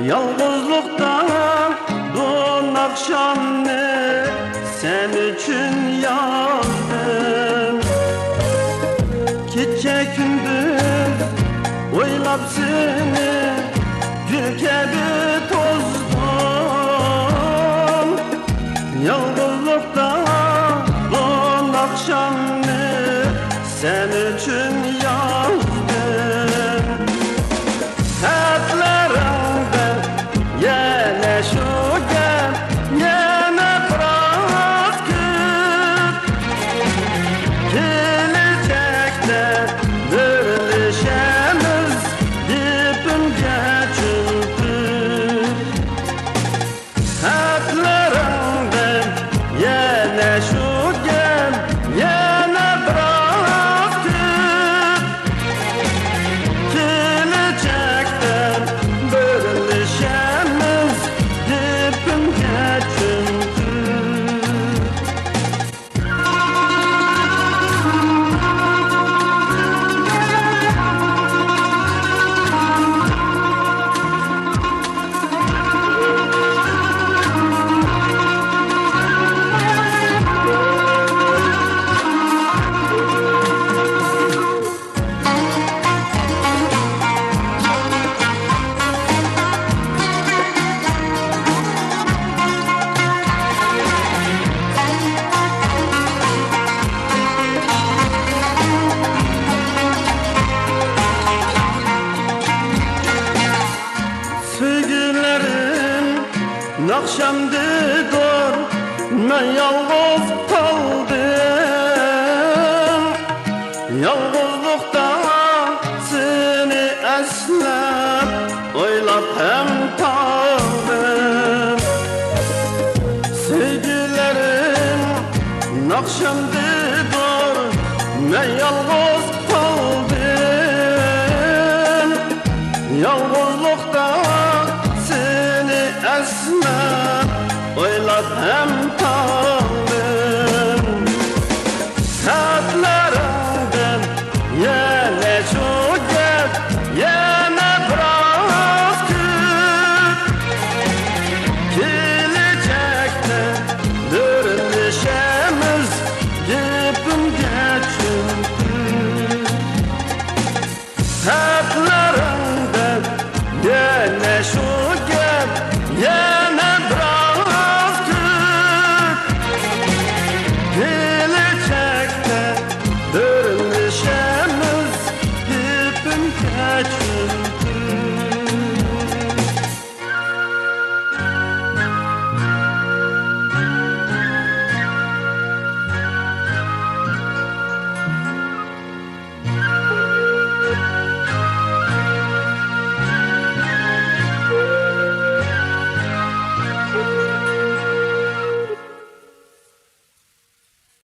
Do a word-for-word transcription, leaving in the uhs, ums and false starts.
يالغۇزلۇقتا بۇ ئاخشامنى سەن ئۈچۈن يازدىم. كېچە كۈندۈز ئويلاپ سېنى گۈل كەبى توزدۇم. يالغۇزلۇقتا بۇ ئاخشامنى سەن ئۈچۈن يازدىم. خەتلىرىڭدە يەنە شۇ گەپ، يەنە بىراز كۈت. كېلەچەكتە بىرلىشەرمىز، گېپىمگە چۈشۈن تۇر. خەتلىرىڭدە يەنە شۇ گەپ، يەنە بىراز كۈت. كېلەچەكتە بىرلىشەرمىز، گېپىمگە چۈشۈن تۇر. سۆيگۈلەرنى ناخشامدىدۇر، مەن يالغۇز قالدىم. يالغۇزلۇقتا سېنى ئەسلەپ، ئويلاپ ھەم قالدىم. سۆيگۈلەرنى ناخشامدىدۇر، مەن يالغۇز قالدىم. يالغۇزلۇقتا سېنى ئەسلەپ، ئويلاپ ھەم قالدىم.